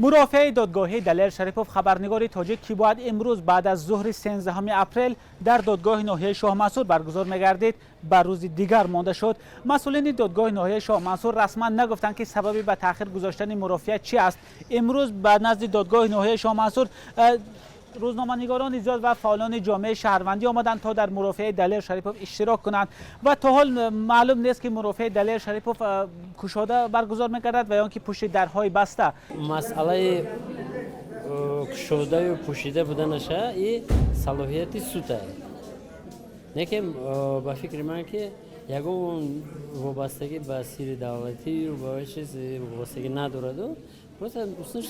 Мурофиаи додгоҳии Далер Шарипов, хабарнигори тоҷик, ки бояд имрӯз баъд аз зуҳри 13 апрел дар додгоҳи ноҳияи Шоҳмансур баргузор мегардид, ба рӯзи дигар монда шуд. Масъулини додгоҳи ноҳияи Шоҳмансур расман нагуфтанд, ки сабаби ба таъхир гузоштани мурофиа чи аст. Имрӯз ба назди додгоҳи ноҳияи Шоҳмансур рӯзноманигорони зиёд ва фаъолони ҷомеаи шаҳрвандӣ омаданд, то дар мурофиаи Далер Шарипов иштирок кунанд, ва то ҳол маълум нест, ки мурофиаи Далер Шарипов кушода баргузор мегардад ва ё ки пушти дарҳои баста. Масъалаи кушодаю пӯшида буданаша и салоҳияти суд аст. Лекин ба фикри ман, ки ягон вобастагӣ ба сири давлатию ба чиз вобастагӣ надораду, просто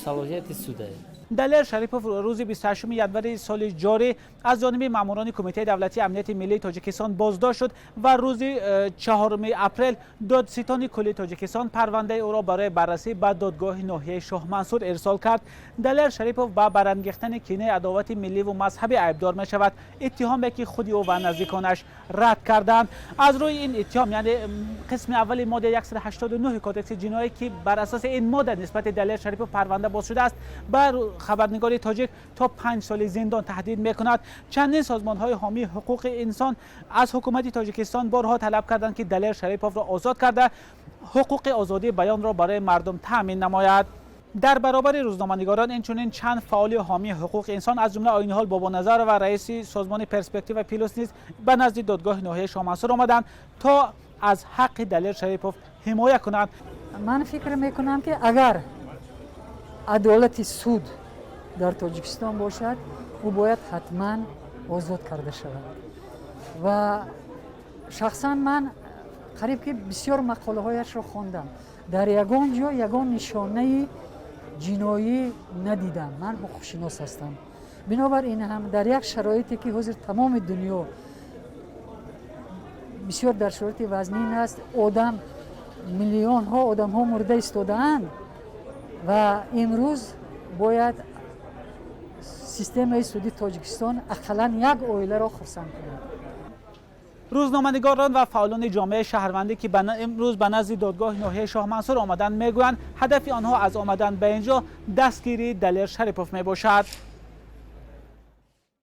салоҳияти суд аст. Далер Шарипов рӯзи 28 январи соли ҷорӣ аз ҷониби маъмурони Кумитаи давлатии амнияти миллии Тоҷикистон боздошт шуд ва рӯзи 4 апрел Додситони кулли Тоҷикистон парвандаи ӯро барои баррасӣ ба додгоҳи ноҳияи Шоҳмансур ирсол кард. Далер Шарипов ба барангехтани кинаи адовати милливу мазҳабӣ айбдор мешавад, иттиҳоме ки худи ӯ ва наздиконаш рад карданд. Аз рӯи ин иттиҳом, яъне қисми аввали моддаи 189 Кодекси ҷиноӣ, ки бар асоси ин модда нисбати Далер Шарипов парванда боз шудааст, ба хабарнигори тоҷик то 5 соли зиндон таҳдид мекунад. Чандин созмонҳои ҳомии ҳуқуқи инсон аз ҳукумати Тоҷикистон борҳо талаб карданд, ки Далер Шариповро озод карда, ҳуқуқи озодии баёнро барои мардум таъмин намояд. Дар баробари рӯзноманигорон инчунин чанд фаъоли ҳомии ҳуқуқи инсон, аз ҷумла Оиниҳол Бобоназарова, раиси созмони «Перспектива Плюс», низ ба назди додгоҳи ноҳияи Шоҳмансур омаданд, то аз ҳаққи Далер Шарипов ҳимоя кунанд. Ман фикр мекунам, ки агар адолати суд дар Тоҷикистон бошад, ӯ бояд ҳатман озод карда шавад. Ва шахсан ман қариб ки бисёр мақолаҳояшро хондам, дар ягон ҷо ягон нишонаи ҷиноӣ надидам. Ман ҳуқуқшинос ҳастам. Бинобар ин ҳам дар як шароите, ки ҳозир тамоми дунё бисёр дар шароити вазнин аст, одам, миллионҳо одамҳо мурда истодаанд, ва имрӯз бояд системаи суди Тоҷикистон ақаллан як оиларо хурсанд кунад. Рӯзноманигорон ва фаъолони ҷомеаи шаҳрвандӣ, ки имрӯз ба назди додгоҳи ноҳияи Шоҳмансур омаданд, мегӯянд, ҳадафи онҳо аз омадан ба ин ҷо дастгирии Далер Шарипов мебошад.